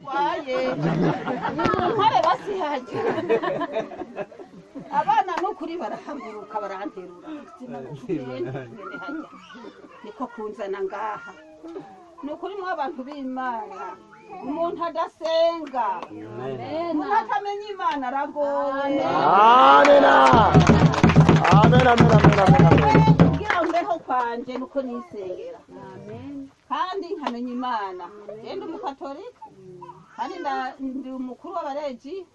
Waye ntare basihaje abana n'ukuri barahaguruka baranterura tugende hajya niko kunzana ngaha. Ni ukuri mwe abantu b'Imana, umuntu adasenga, umuntu atamenya Imana aragowe. Amena. Amen, amen, amen, amen, amen. Kugira ngo mbeho kwanje nuko nisengera kandi nkamenya Imana. Ndi umukatolika kandi ndi umukuru w'abareji.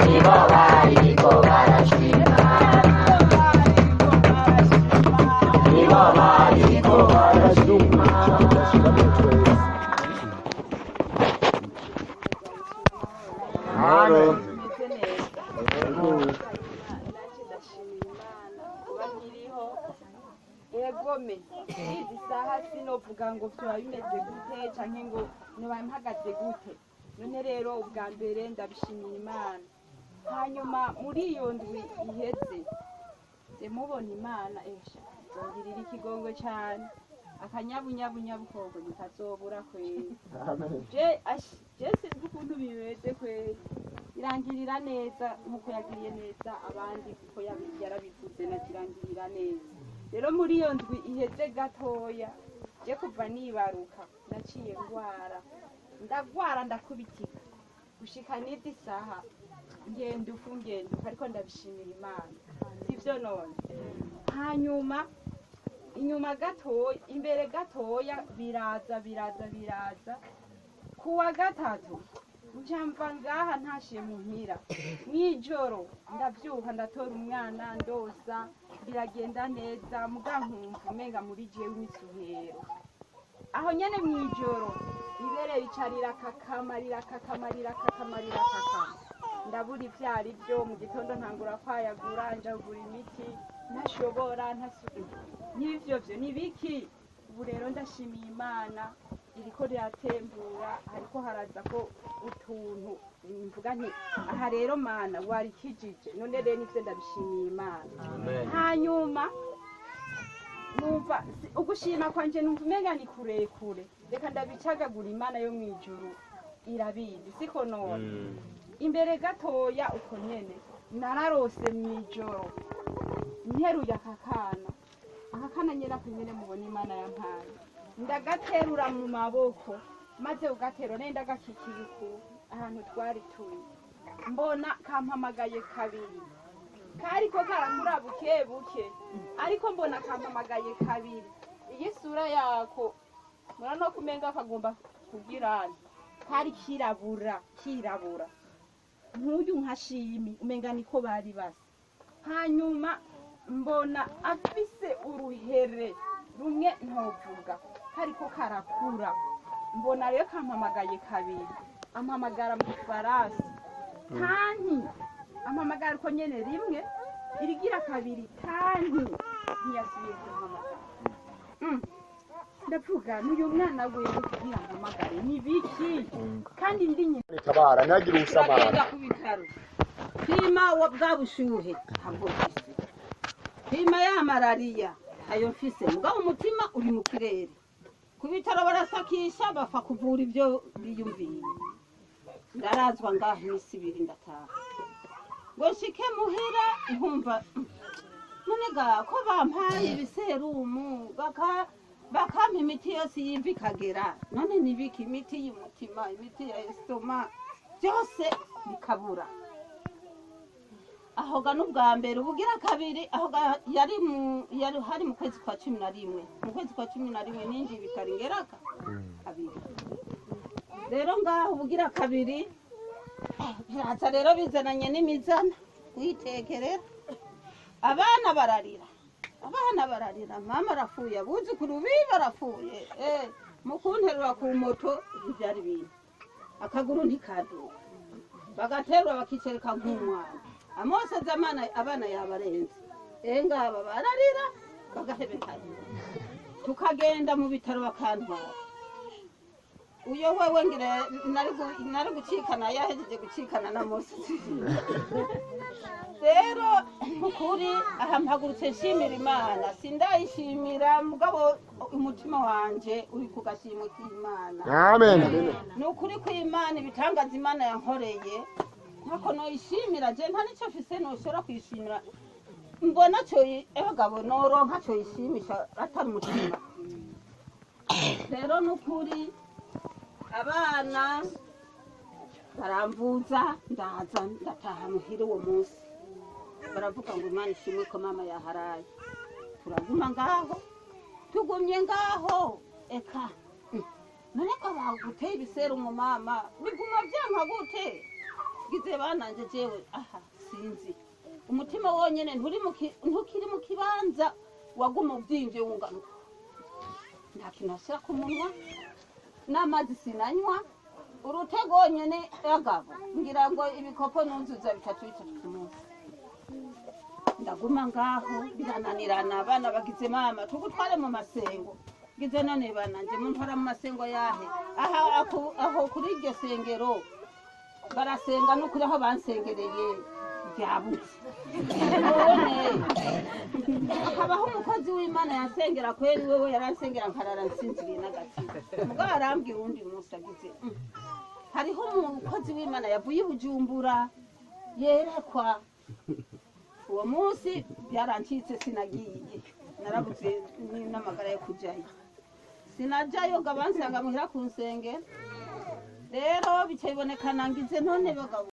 Nibo bariko barashima, nibo bariko barashima. Amahoro. Meze neza, nanjye ndashimira Imana kuba nkiriho. Egome izi saha sinovuga ngo vyoba bimeze gute canke ngo noba mpagaze gute. None rero ubwa mbere ndabishimira Imana. Hanyuma muri iyo ndwi iheze mubona Imana esha izongirira ikigongo cane, akanyabunyabunyabukongo ntikazobura kweri. Je sinzi ukuntu bimeze kweri, irangirira neza nkuko yagiriye neza abandi, kuko yarabivuze nakirangirira neza. Rero muri iyo ndwi iheze gatoya, je kuva nibaruka naciye ngwara, ndagwara ndakubitika gushika n'izi saha, ngenda ufu ngenda ufu, ariko ndabishimira Imana, sivyo none? Hanyuma inyuma gatoya, imbere gatoya, biraza biraza biraza. Kuwa gatatu njamva ngaha ntashiye muhira mw'ijoro, ndavyuka ndatora umwana ndosa, biragenda neza, muga nkumva umenga muri jewe imisuhero. Aho nyene mw'ijoro ibere rica rirakakama rirakakama rirakakama rirakakama, ndabura ivyo ari vyo. Mu gitondo ntangura kwayagura, nja kugura imiti ntashobora ntasubira n'ivyo vyo nibiki. Ubu rero ndashimiye Imana, iriko riratembura, hariko haraza ko utuntu mvuga nti aha rero Mana warikijije. None rero nivyo ndabishimiye Imana. Hanyuma numva ugushima kwanje numva umenga ni kurekure, reka ndabicagagura. Imana yo mw'ijuru irabizi, siko none? Imbere gatoya uko nyene nararose mw'ijoro nteruye aka kana, aka kana nyene ako nyene mubona Imana yampaye, ndagaterura mu maboko, maze ugaterura nari ndagakikiye uku ahantu twari turi, mbona kampamagaye kabiri, kariko karakura buke buke, ariko mbona kampamagaye kabiri. Iyi sura yako murano kumenga kagomba kugirana, kari kirabura kirabura nk'uyu nka shimi, umenga niko bari basa. Hanyuma mbona afise uruhere rumwe ntovuga, kariko karakura. Mbona rero kampamagaye kabiri, ampamagara mu farasi tanti, ampamagara uko nyene rimwe, irigira kabiri tanti, ntiyasubiye kumpamagara. Ndavuga n'uyu mwana wewe kugira ampamagare ni biki kandi ndi nyina. Tabara ntihagire usamara. Turagenda ku bitaro, pima wa bwa bushuhe ntabwo mfise, pima ya malariya ayo mfise, mugabo umutima uri mu kirere. Ku bitaro barasakisha bafa kuvura ibyo biyumviye. Ndarazwa ngaho iminsi ibiri ndataha, ngo nshike muhira nkumva none ga ko bampaye ibiserumu bakampa imiti yose yimva ikagera, none nibiki imiti y'umutima, imiti ya esitoma, byose bikabura. Aho ga n'ubwa mbere, ubugira kabiri aho ga yari mu yari hari mu kwezi kwa 11, mu kwezi kwa 11 ninjiye ibitaro ngeraka kabiri. Rero ngaho ubugira kabiri biraza rero bizananye n'imizana kuyitekerera, abana bararira, abana bararira, mama arapfuye, abuzukuru biwe barapfuye. Mu kunterura ku moto ntibyari bintu, akaguru ntikaduka, bagaterura bakicereka nk'umwana. Amose zamana abana yabarenze, ngaba bararira bagahebekanya, tukagenda mu bitaro bakantwara. Uyo wewe ngire nari gucikana, yahejeje gucikana na Mose. Rero ukuri aha mpagurutse nshimira Imana, sindayishimira, mugabo umutima wanje uri ku gashimwe k'Imana. Amen. Ni ukuri kw'Imana, ibitangaza Imana yankoreye ntako noyishimira. Je nta nicyo mfise noshobora kuyishimira, mbona cyo abagabo noronka cyo yishimisha atari umutima. Rero ni ukuri, abana baramvuza, ndaza ndataha muhira. Uwo munsi baravuga ngo Imana ishimwe ko mama yaharaye. Turaguma ngaho, tugumye ngaho, eka none ko baguteye ibiserumu mama, biguma byanka gute? Ngize bananje, jewe aha sinzi, umutima wonyene nturi mu ntukiri mu kibanza, waguma uvyimvye wungana. Nta kintu ashyira ku munwa, n'amazi sinanywa, urutego wonyene agabo ngira ngo ibikopo nunzuza bitatu bitatu ku munsi. Ndaguma ngaho birananirana. Abana bagize mama tugutware mu masengo. Ngize none bananje muntwara mu masengo yahe? Aha aho kuri iryo sengero barasenga, n'ukuri aho bansengereye byabuze. None hakabaho umukozi w'Imana yansengera kweri, wewe yaransengera nkarara nsinziriye n'agatsiko. Mugabo arambwira uwundi munsi agize hariho umukozi w'Imana yavuye i Bujumbura yerekwa." Uwo munsi byarancitse, sinagiye, narabuze n'amagara yo kujayo, sinajayo ngo abansanga muhira ku nsengero. Rero bica bibonekana, ngize none bagabo.